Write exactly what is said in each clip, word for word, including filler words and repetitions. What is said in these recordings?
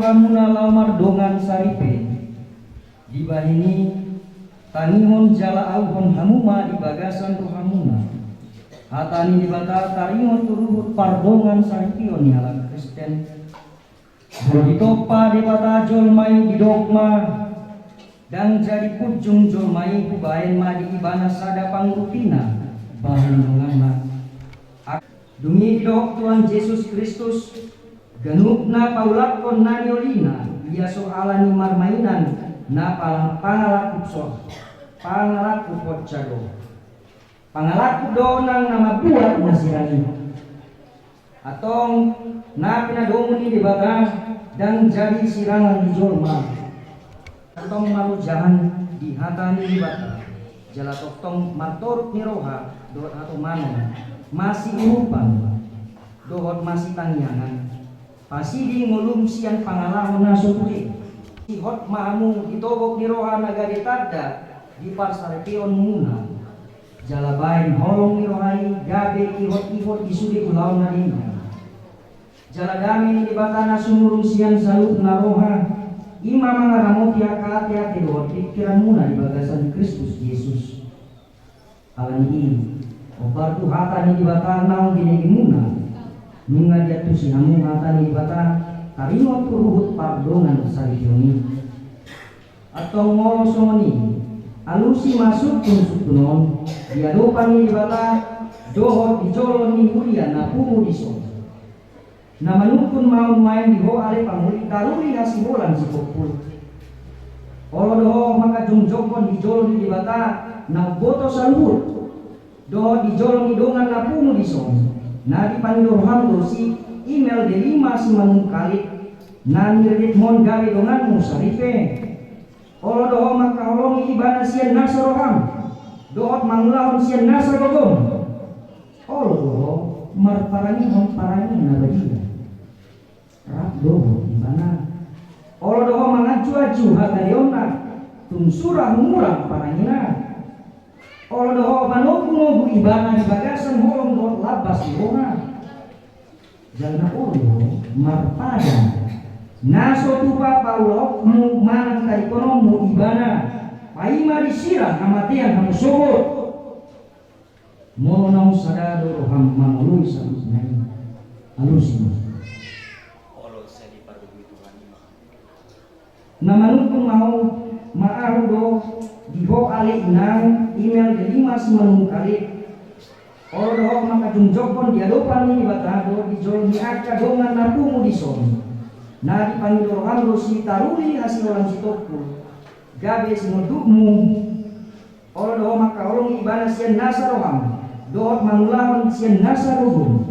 Hamuna laho mardongan saripe. Dibahen i, tangihon jala auhon hamu ma di bagasan rohamuna hata ni Debata taringot tu ruhut pardongan saripeon ni halak Kristen. Molo ditompa Debata jolma i, didok ma: Ndang jadi punjung jolma i, hubahen ma di ibana sada pangurupina bahen donganna. Dung i didok Tuhan Jesus Kristus: Ganup na paulakkon na niolina, ia so ala ni marmainan, na pala-, pangalangkup so, pangalangkup honsa do. Pangalangkup do nang na mambuat na sirang i. Antong na pinadomu ni Debata ndang jadi sirangan ni jolma. Antong marojahan di hata ni Debata, jala tongtong martoruk ni roha dohot hatomanon, masiurupan dohot masitangiangan, pasidi ngolum sian pangalaho na so tua. Ihot ma hamu di togop ni roha na gabe tanda di parsaripeonmuna, jala bahen holong ni roha i gabe ihot-ihot di sude ulaon na denggan. Jala dame ni Debata na sumurung sian saluhutna roha, i ma mangaramoti angka ateate dohot pingkiranmuna di bagasan Kristus Jesus. Ala ni i, hombar tu hata ni Debata naung binegemuna, nunga diantusi hamu hata ni Debata taringot tu ruhut pardongan saripeon i. Antong molo songon i, alusi ma sungkun-sungkun on di adopan ni Debata dohot di jolo ni huria na pungu dison. Na manungkun ma on nuaeng di ho ale pangoli, taruli hasiholan sitompul. Olo do ho mangkajongjonghon di jolo ni Debata na umboto saluhut, dohot di jolo ni dongan na pungu dison, na dipangido roham do si Imelda lima Simanungkalit, na niriditmon gabe donganmu saripe. Olo do ho mangkaholongi ibana sian nasa roham, dohot mangulahon sian nasa gogom. Olo do ho marparangehon parange na badia, rap dohot ibana. Olo do ho manganju-anju hagaleonna, tung sura humurang parangena. Olo do ho manogu-nogu ibana di bagasan holong dohot lambas ni roha. Jala na olo do ho marpadan na so tupa paulaonmu manang tadingkononmu ibana, paima disirang hamatean hamu sogot. Molo naung sada do roham mangoloi saluhutna i, alusi ma. Olo, sai dipargogoi Tuhan i ma. Na manungkun ma ho, ma ahu do di ho ale inang, Imelda lima Simanungkalit. Olo do ho mangkajongjonghon di adopan ni Debata dohot di jolo ni angka dongan na pungu dison, na dipangido roham do si taruli hasiholan sitompul, gabe simondukmu. Olo do ho mangkaholongi ibana sian nasa roham, dohot mangulahon sian nasa gogom.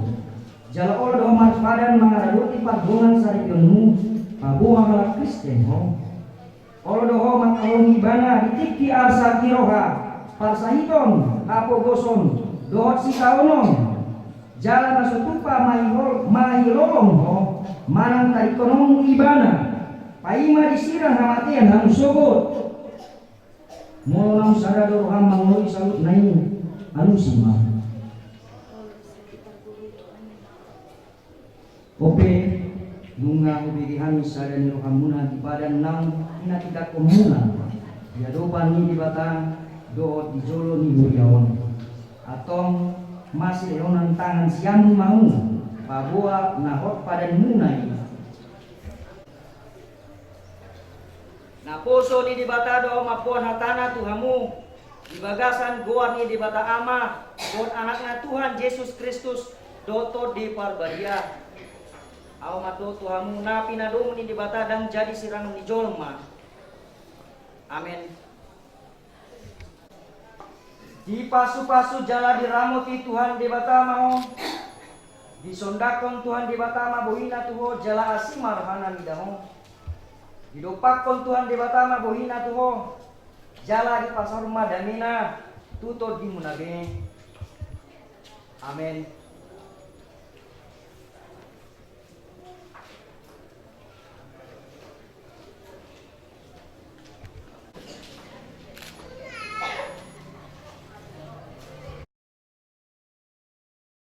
Jala olo do ho marpadan mangaradoti pardongan saripeonmu, paboa halak Kristen ho. Olo do ho mangkaholongi ibana di tingki arsak ni roha, parsahiton, hapogoson, dohot sitaonon. Jala na so tupa maihol-, mailolong ho manang tadingkononmu ibana, paima disirang hamatean hamu sogot. Molo naung sada do roham mangoloi saluhutna i, alusi ma. Ope, nunga hubege hami sada ni rohamuna di padan naung pinatindangkonmuna di adopan ni Debata dohot di jolo ni huria on. Antong masilehonan tangan siamun ma hamu, paboa na hot padanmuna i. Naposo ni Debata do mamboan hatana tu hamu di bagasan goar ni Debata Ama dohot Anakna Tuhan Jesus Kristus dohot Tondi Parbadia. Ahu mandok tu hamu, na pinadomu ni Debata ndang jadi sirangan ni jolma. Amen. Dipasupasu jala diramoti Tuhan Debata ma ho. Disondangkon Tuhan Debata ma bohina tu ho jala asi ma rohana mida ho. Didompakkon Tuhan Debata ma bohina tu ho jala dipasaor ma damena tu tondimuna be. Amen.